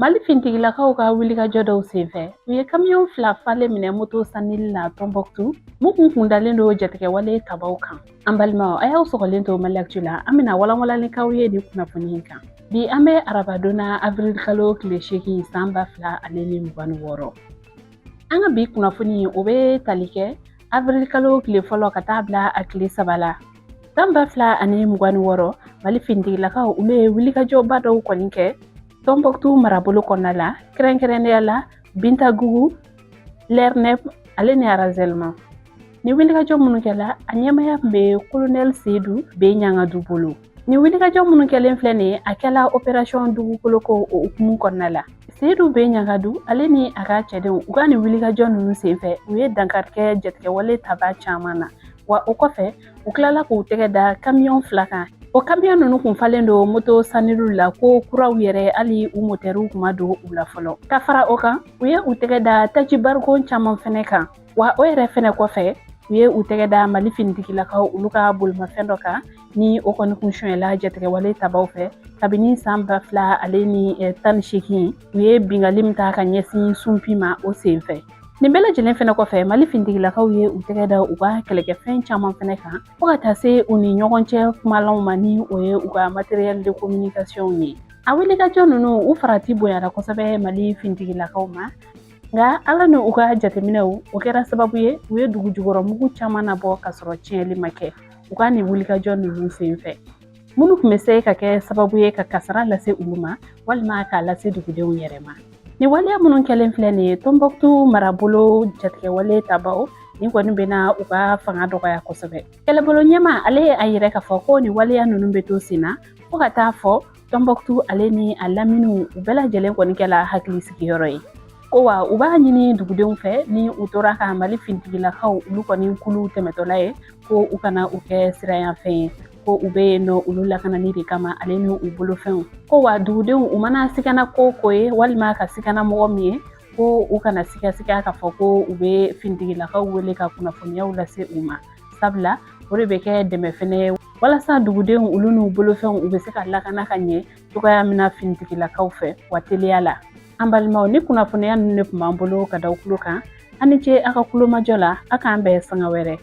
Mali fintigilakaw ka wulikajɔ dɔw senfɛ, u ye kamiyɔn fila falen minɛ moto sanili la Tɔnbɔkutu, mun kun kundalen don jatigɛwale tabaw kan. An balimaw, a y'aw sɔgɔlen to Mali Actu la, an bɛna walanwalali k'aw ye nin kunnafoni in kan. Bi an bɛ arabadon na, avril kalo tile 8, san 2026. An ka bi kunnafoni, o bɛ tali kɛ avril kalo tile fɔlɔ ka taa bila a tile 3 la, san 2026. Mali fintigilakaw, olu ye wulikajɔba dɔw kɔni kɛ Tɔnbɔkutu marabolo kɔnɔna la, kɛrɛnkɛrɛnnenya la Bintagugu, Lɛrnɛp ale ni Arazɛlima. Ni wulikajɔ minnu kɛla, a ɲɛmaya tun bɛ kolonɛli Seyidu B Ɲangadu bolo. Ni wulikajɔ minnu kɛlen filɛ nin ye, a kɛla opération dugukolo ko o hukumu kɔnɔna la. Seyidu B Ɲangadu ale ni a ka cɛdenw, u ka nin wulikajɔ ninnu senfɛ, u ye dankari kɛ jatigɛwale taba caman na. Wa o kɔfɛ, u tilala k'u tɛgɛ da kamiyɔn fila kan. O kamiyɔn ninnu kun falen don moto saniliw la ko kuraw yɛrɛ, hali u motɛriw kun ma don u la fɔlɔ. Ka fara o kan, u ye u tɛgɛ da taji barikon caman fɛnɛ kan. Wa o yɛrɛ fɛnɛ kɔfɛ, u ye u tɛgɛ da Mali finitigilakaw olu ka bolimafɛn dɔ kan, ni o kɔni kun sonyɛla jatigɛwale tabaw fɛ kabini san 2018, u ye bingali min ta ka ɲɛsin Sunpi ma o senfɛ. Nin bɛɛ lajɛlen fɛnɛ kɔfɛ, Mali finitigilakaw ye u tɛgɛ da u ka kɛlɛkɛfɛn caman fɛnɛ kan, fo ka taa se u ni ɲɔgɔn cɛ kumalanw ma, ni o ye u ka matériel de communication ye. A wulikajɔ ninnu, u farati bonyara kosɛbɛ Mali finitigilakaw ma. Nka Ala ni u ka jateminɛw, o kɛra sababu ye u ye dugu jukɔrɔ mugu caman nabɔ ka sɔrɔ tiɲɛli ma kɛ u ka nin wulikajɔ ninnu senfɛ, minnu tun bɛ se ka kɛ sababu ye ka kasara lase olu ma walima k'a lase dugudenw yɛrɛ ma. Nin waleya minnu kɛlen filɛ nin ye Tɔnbɔkutu marabolo jatigɛwale tabaw, nin kɔni bɛna u ka fanga dɔgɔya kosɛbɛ. Kɛlɛbolo ɲɛma, ale ye a yɛrɛ k'a fɔ ko nin waleya ninnu bɛ to sen na fo ka taa fɔ Tɔnbɔkutu ale ni a laminiw, u bɛɛ lajɛlen kɔni kɛla hakili sigiyɔrɔ ye. Ko wa u b'a ɲini dugudenw fɛ, ni u tora ka Mali finitigilakaw olu kɔni kulu tɛmɛtɔla ye, ko u kana u kɛ sirayanfɛn ye, ko u bɛ yen nɔ olu lakanani de kama ale ni u bolofɛnw. Ko wa dugudenw, u mana sigana ko ko ye walima ka sigana mɔgɔ min ye, ko u kana sigasiga k'a fɔ ko u bɛ finitigilakaw wele ka kunnafoniyaw lase u ma, sabula o de bɛ kɛ dɛmɛ fɛnɛ ye walasa dugudenw olu n'u bolofɛnw u bɛ se ka lakana ka ɲɛ cogoya min na finitigilakaw fɛ wa teliya la. An balimaw, ni kunnafoniya ninnu de tun b'an bolo ka da tulo kan. An ni ce a ka kulomajɔ la. A k'an bɛn sanga wɛrɛ.